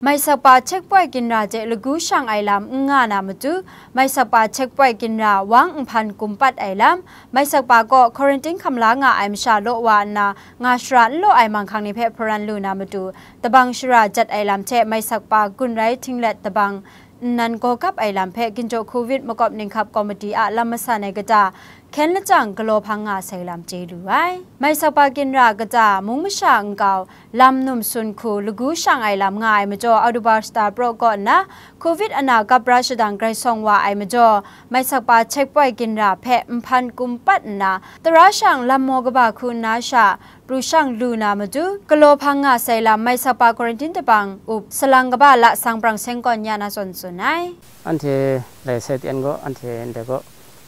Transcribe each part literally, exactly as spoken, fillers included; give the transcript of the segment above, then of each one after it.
Maisakpa checkpoint ginra hte lagu shang ai lam n nga na matu, Maisakpa checkpoint ginra wang nhpan kumpat ai lam, Maisakpa kaw quarantine hkam la nga ai masha law wa nna, nga shara n law ai manghkang ni hpe hparan lu na matu, tabang shara jat ai lam hte Maisakpa gun rai htinglet tabang nnan gawgap ai lam hpe Ginjaw Covid Makawp Ninghkap Komiti a lam masan ai kata, hkyen lajang galaw hpang nga sai lam chye lu ai. Maisakpa ginra kata mung masha nkau, lam num sun hku lagu shang ai lam nga ai majaw, Audubar shata praw kaw nna, Covid ana kapra shadang grai sawng wa ai majaw, Maisakpa checkpoint ginra hpe nhpan kumpat nna, tara shang lam maw kaba hku nna sha, pru shang lu na matu, galaw hpang nga sai lam Maisakpa quarantine tabang up salang kaba la sang prang seng kawn ya na zawn tsun ai. Anhte lai sai ten gaw, anhte ndai gaw,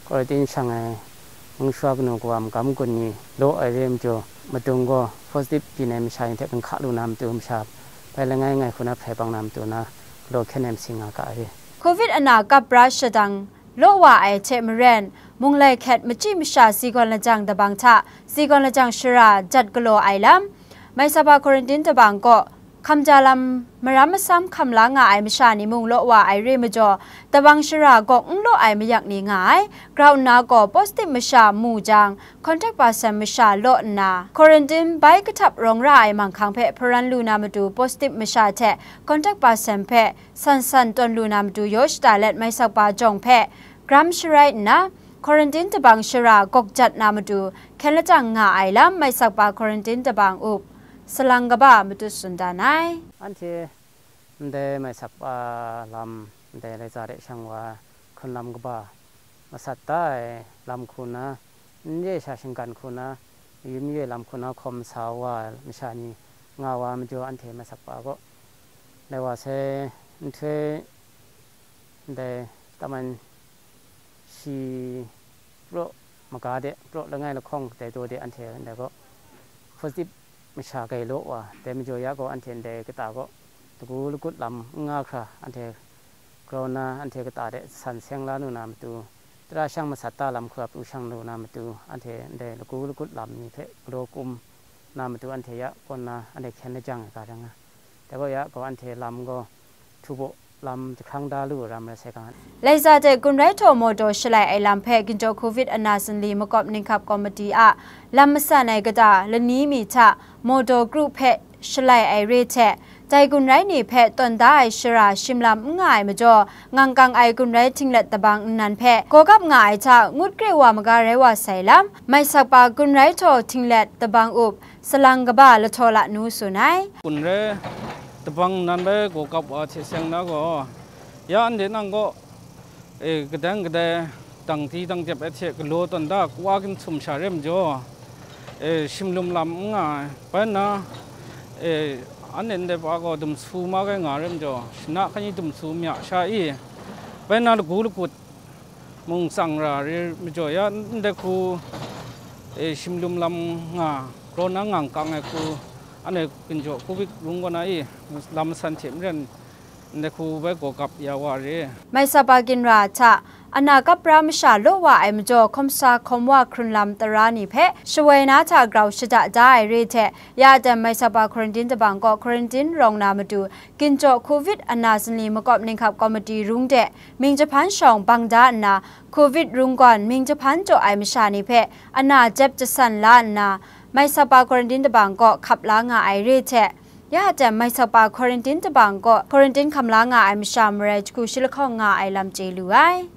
quarantine shang ai mungsha kanu kawa magam gun ni law ai re majaw, madung gaw positive byin ai masha ni hte ginhka lu na matu, masha bai langai ngai hku na hprai bang na matu na, galaw hkyen ai masing nga ga ai re. Covid ana kapra shadang law wa ai hte maren, munglai hkyet machyi masha si gawn lajang tabang hta, si gawn lajang shara jat galaw ai lam, Maisakpa quarantine tabang kaw, hkamja lam maram masam hkam la nga ai masha ni mung law wa ai re majaw, tabang shara gawk n law ai mayak ni nga ai. Grau nna gaw positive masha mu jang, contact person masha law nna, quarantine bai kahtap rawng ra ai manghkang hpe hparan lu na matu positive masha hte contact person hpe san san tawn lu na matu yaw shata let Maisakpa jawng hpe gram sharai nna, quarantine tabang shara gawk jat na matu hkyen lajang nga ai lam Maisakpa quarantine tabang up salang kaba matut tsun dan ai. Anhte ndai Maisakpa lam, ndai Laiza de shang wa hkrun lam kaba masat da ai lam hku na, n re sha shinggan hku na, mayun maye lam hku na hkawm sa wa masha ni nga wa majaw, anhte Maisakpa gaw lai wa sai nhtoi ndai taman shi praw maga de, praw langai lahkawng dai daw de, anhte ndai gaw positive masha gai law wa, dai majaw ya gaw anhte ndai kata gaw lagu lagut lam n nga hkra, anhte grau na, anhte kata de san seng la nu na matu, tara shang masat da lam hku a pru shang lu na matu, anhte ndai lagu lagut lam ni hpe galaw kum na matu, anhte ya kaw nna anhte hkyen lajang ai ga rai nga. Dai gaw ya gaw anhte lam gaw htu baw lam jahkrang da lu ai ram rai sai ga. Laiza hte Gunrai htaw mawdaw shalai ai lam hpe Ginjaw Covid ana sanli makawp ninghkap komiti a lam masan ai kata lani mi hta mawdaw kru hpe shalai ai re hte, dai Gunrai ni hpe tawn da ai shara shim lam n nga ai majaw, ngangkang ai Gunrai htinglet tabang nnan hpe gawgap nga ai hta ngut kre wa maga rai wa sai lam, Maisakpa Gunrai htaw htinglet tabang up salang kaba Lahtaw La Nu tsun ai. Gunrai tabang nnan bai gawgap wa hte seng na gaw, ya anhte nang gaw, e, kadang kadai dang di dang jep ai hte galaw tawn da, kawa ginhtum sha re majaw, e, shimlum lam n nga ai. Bai nna, e, anhte ndai pa gaw dumsu ma kai nga re majaw, shana hkani dumsu mya sha i, bai nna lagu lagut mung tsang ra re majaw, ya ndai hku, e, shimlum lam nga, grau na ngangkang ai hku, anhte Ginjaw Covid rung kaw na i, lam masan hte maren, ndai hku bai gawgap ya wa re. Maisakpa ginra hta ana kapra masha law wa ai majaw, hkawm sa hkawm wa hkrun lam tara ni hpe shawai na hta grau shada da ai re hte, ya aten Maisakpa quarantine tabang kaw quarantine rawng na matu, Ginjaw Covid ana sanli makawp ninghkap komiti rung de, mying jahpan shawng bang da nna, Covid rung gawn mying jahpan jaw ai masha ni hpe ana jep jasan la nna, Maisakpa quarantine tabang kaw hkap la nga ai re hte, ya aten Maisakpa quarantine tabang kaw quarantine hkam la nga ai masha marai jahku shi lahkawng nga ai lam chye lu ai.